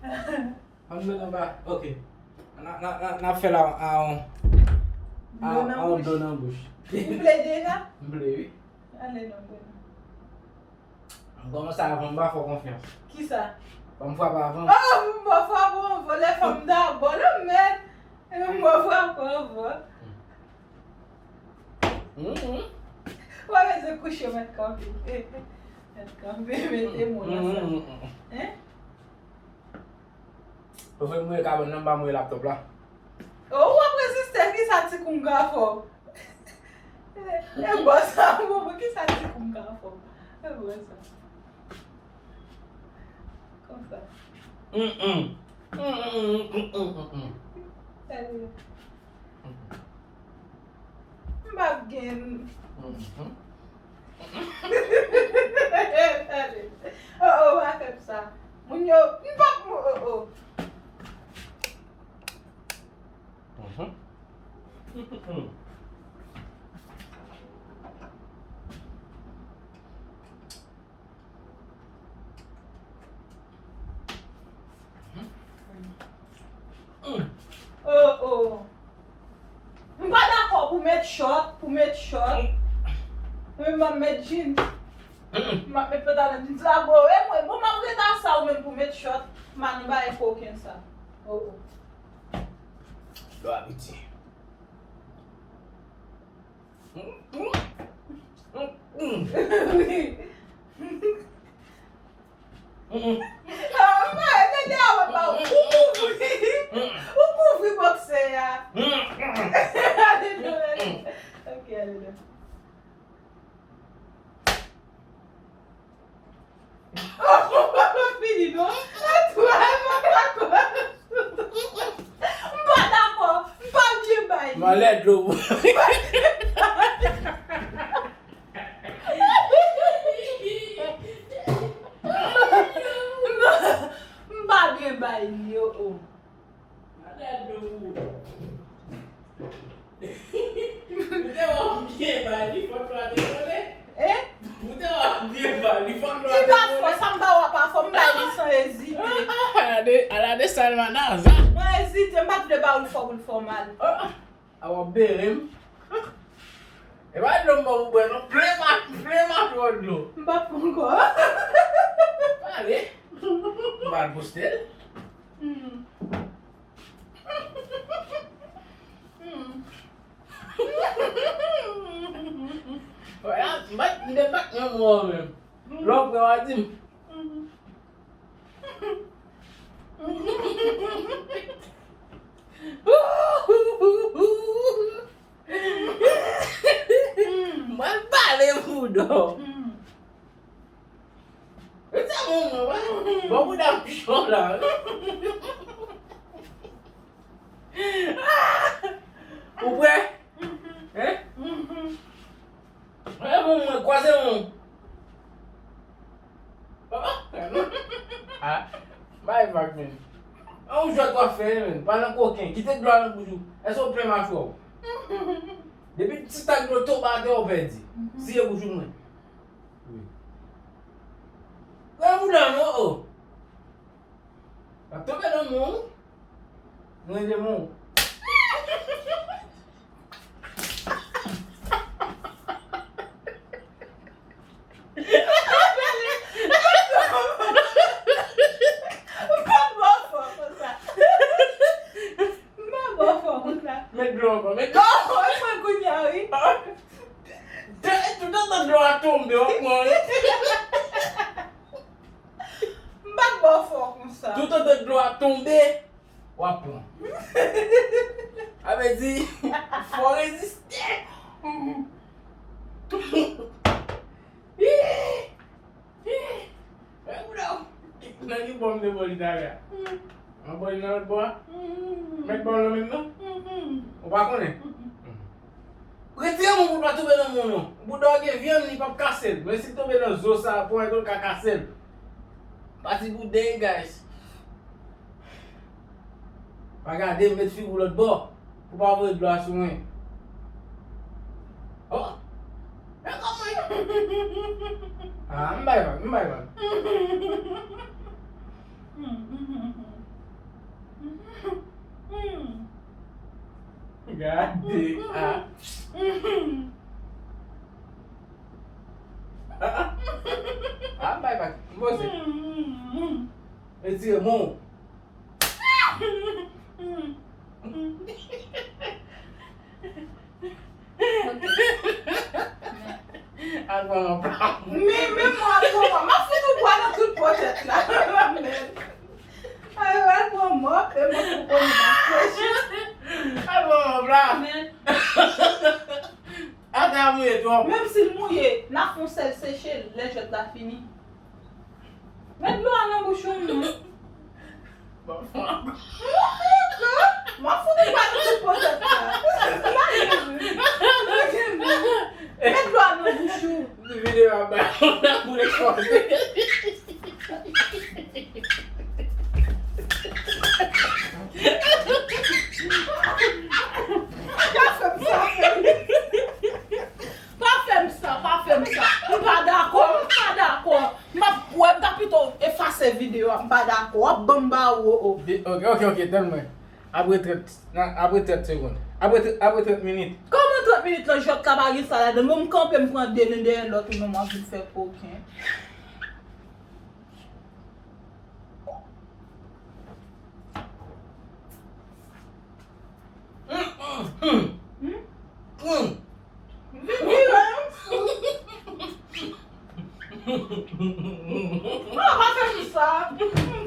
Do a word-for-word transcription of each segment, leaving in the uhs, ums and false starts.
Ann met anba. Ok. N a, n a, n a, n a fè l a, a, a, a yon dlo nan bouch. Ou plede la? M plede, wi. Ale non, Breno. M kòmanse avan, m pa fè w konfyans. Kisa? Fò m frape avan. Oh, m pa frape avan, lè fanm dabò, non, men. M pa frape avan. Mhm. Ou pa bezwen kouche, mèt kanpe. Mèt kanpe, mete moun ansanm. Hein? Ou fè m mouye kabann nan, m pa mouye laptop la. Oh, w ap reziste, kisa ti kounga fè w? E bò sa, bon, bon, kisa ti kounga fè w? E bò sa. Konsa. Mm, mm. Mm, mm, mm, mm, mm, mm. Sèlye. M p ap gen. Mhm. Oh, oh, pa fè m sa. Moun yo, m p ap, oh, oh. Mhm. Oh, oh. M pa dakò pou met short, pou met short. Mwen, m ap met jeans. M ap met pantalon jeans la, bon, e mwen, bon, m ap ret a sa, ou menm pou met short. M pa nan bagay koken sa. Oh, oh. Lò abitye. Ah, mwen, tande a wè pa ou. Ou kouvri. Ou kouvri bòksè a. Ale non, ale. Ok, ale non. Fini non. Atwa, mwen pa dakò. M pa dakò. M pa byen bay. Malè dlo. M pa byen bay li, oh, oh. Ou te wè w byen bay li, fòk lwa te konnen. Eh? Ou te wè w byen bay li, fòk lwa te konnen. Li pa fò, sa m ba w a pa fò, m bay li san ezite. Ala de, ala de Salmanaza. Mwen ezite, m pa t vle ba w l fò pou l fè w mal. Ah, w ap bere m. E pa dlo m ba w pou bwè non, plen ma, plen ma twò dlo. M pa pran ankò. Pale. M pa al poste l. Hmm. Hmm. Wè la, m pa, m te pa t nan mwen menm. Lè w prè w a di m. Mwen pale pou dò. Rete a moun mwen, wè. Bon, bouda m cho la. Ou prè? Hein? Wè, moun mwen, kwaze moun. Ah, bay vag, men. An ou jwèt w ap fè, men. Pa nan koken. Kite dlo a nan bouch ou. Èske w plen machwè w? Depi ti tak dlo tonbe atè, w pèdi. Siye bouch ou mwen. Wi. Pran bouda non, oh. L ap tonbe nan men w. Mwen de men w. M pa bò fò konsa. M pa bò fò konsa. Met dlo ankò, met dlo. Oh, oh, e mwen kounye a, wi. Toutotan dlo a tonbe, w ap pran. M pa t bò fò konsa. Toutotan dlo a tonbe, w ap pran. Sa vle di, fò reziste. Nan ki bò m te ba w li talè a? Mwen ba w li nan lòt bò a? Mèt ba w l nan menm nan? Ou pa konnen? Retire men w pou l pa tonbe nan men w non. Bouda w gen vyann, li p ap kase l. Men si l tonbe nan zo sa, ponyèt ou l ka kase l. Pati pou dey, guys. Pa gade m, met figi w lòt bò. Pou pa voye dlo a sou mwen. Oh! Men kòman? Ah, m bay vag, m bay vag. Gade a. Ah, ah. Ah, bay bak. M poze. Retire men w. Al pran yon pla. Men, men mwen al pran mwen. M ap fout ou bwa nan tout pòchèt la. Ay, al pran mwen, e mwen pou konn nan pòchèt. Al pran yon pla. Men. Atè a mouye twòp. Menm si l mouye, n a fè yon sèl seche l lè jwèt la fini. Met dlo a nan bouch ou, non. Bon, bon. M ap fout ou pa nan tout pòchèt la. Met dlo a nan bouch ou. Videyo a bay yon boul eksplòte. Pa fè m sa, fè m. Pa fè m sa, pa fè m sa. M pa dakò, m pa dakò. M ap wè, m ta pito efase videyo a. M pa dakò. W ap ban m ba ou, o, o. De- Ok, ok, ok, tann mwen. Apre trant, nan, apre trant segonn. Apre tr- apre trant minit. Kòman trant minit lan, jwèt la pa gen sa ladan l? Bon, m kanpe, m pran de len dèyè lòt, ou menm w ap vin fè koken. Hmm? Vin vire yon sou. Non, pa fè m sa. M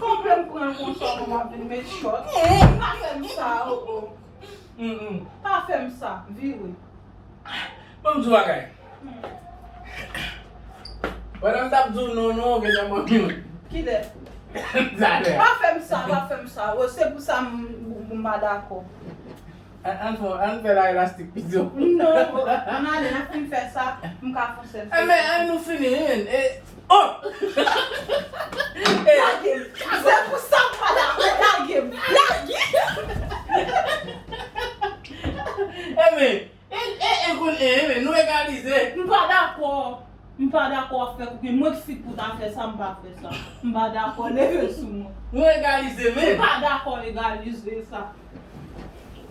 kanpe, m pran konsa, m ap vin met chòt. Pa fè m sa, o, o. Pa fè m sa. Vire. Bon, m di w bagay. Pandan m t ap di w non, non, ou gentan ban m youn. Kilè? Talè. Pa fè m sa, pa fè m sa. O, se pou sa m, m, m pa dakò. Ann, ann fè, ann fè la elastik pito. Non, o, ann ale, n ap fin fè sa, m ka fè yon sèl. Enben, ann nou fini, wi, men. E, o! Lage m. Se pou sa m pa dakò, lage m. Lage m. Enben, E, e, e, kounye, e, men nou egalize. M pa dakò. M pa dakò ap fè koken. Mwen ki fit pou ta fè sa, m pa fè sa. M pa dakò, leve sou mwen. Nou egalize, men. M pa dakò egalize sa.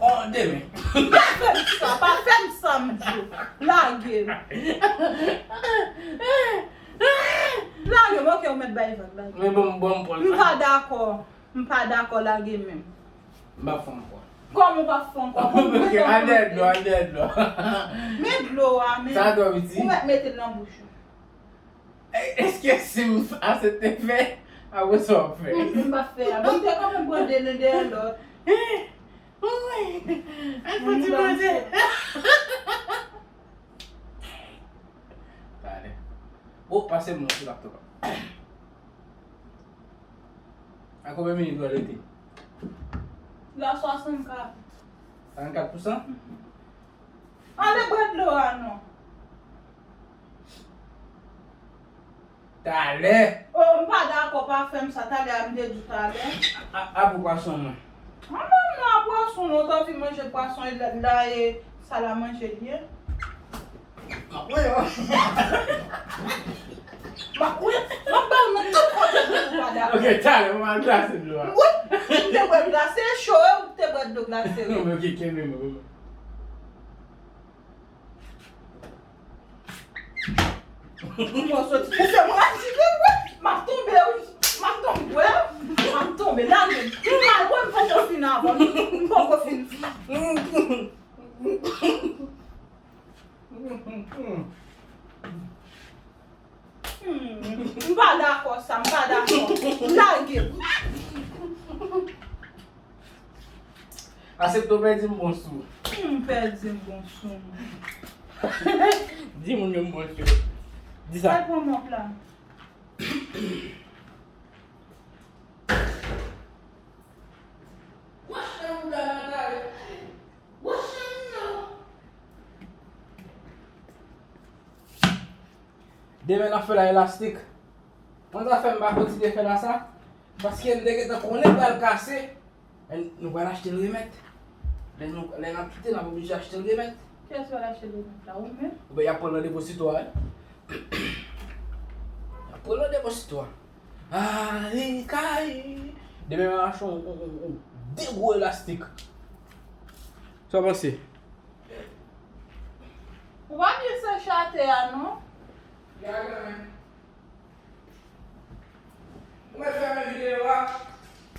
O, demen. Pa fè m sa, pa fè m sa, m di w. Lage m. Lage m, ok, ou mèt bay vag, lage m. Men bon, bon, bon. M pa dakò. M pa dakò, lage men m. M p ap fè ankò. Kòman w p ap fè ankò? Kòman w mete ankò? Al dèyè dlo, al dèyè dlo. Men dlo a, men. Sa twò piti. Ou mèt mete l nan bouch ou. E, èske si m aksepte fè, apre sa w ap fè? M, m p ap fè a. Bon, m te kanpe m pran de len dèyè lòt. Wi. Al fè ti manje. Talè. O, pase m non sou laptop la. A konbyen minit w rete? L a swasannkat. Swasannkat pousan? Ale bwè dlo a non. Talè. O, m pa dakò, pa fè m sa. Talè a m te di w talè. A, a pou pwason mwen. A non, non, a pwason, non, t anvi manje pwason, e la, la, e, salamanje l ye. M ap wè yo. M ap wè, m ap ba w nan tout kote pou w pa dakò. Ok, talè, m al glase dlo a. Wi, m te bwè glase cho, e ou te bwè dlo glase, wi. Ok, kenbe mwen. M pral soti pou fè mwen aji, wi, wi. M ap tonbe, wi. M ap tonbe, wi. M ap tonbe, lage m. M pral wè m poko fin avan. M poko fin. Hmm, m pa dakò sa, m pa dakò. Lage m. Aksepte w pèdi m bon sou. M pèdi m bon sou. Di moun yo m bon sou. Di sa. Al pran mòp la. Wach nan bouda Nathalie. Wach nan bouda. Demen n ap fè la elastik. Konn sa fè m pa kontinye fè la sa? Paske m te gentan konnen l pral kase. Lè n, nou pral achte l remèt. Lè nou, lè n ap kite, n ap oblije achte l remèt. Kiyès pral achte l remèt la? Ou menm? Oubyen y ap pran l nan depo sitwa, wi. Y ap pran l nan depo sitwa. Ay, kay. Demen m al achte yon, yon, yon, yon de gwo elastik. Sa w panse? Ou pa byen seche atè a non. Gade men.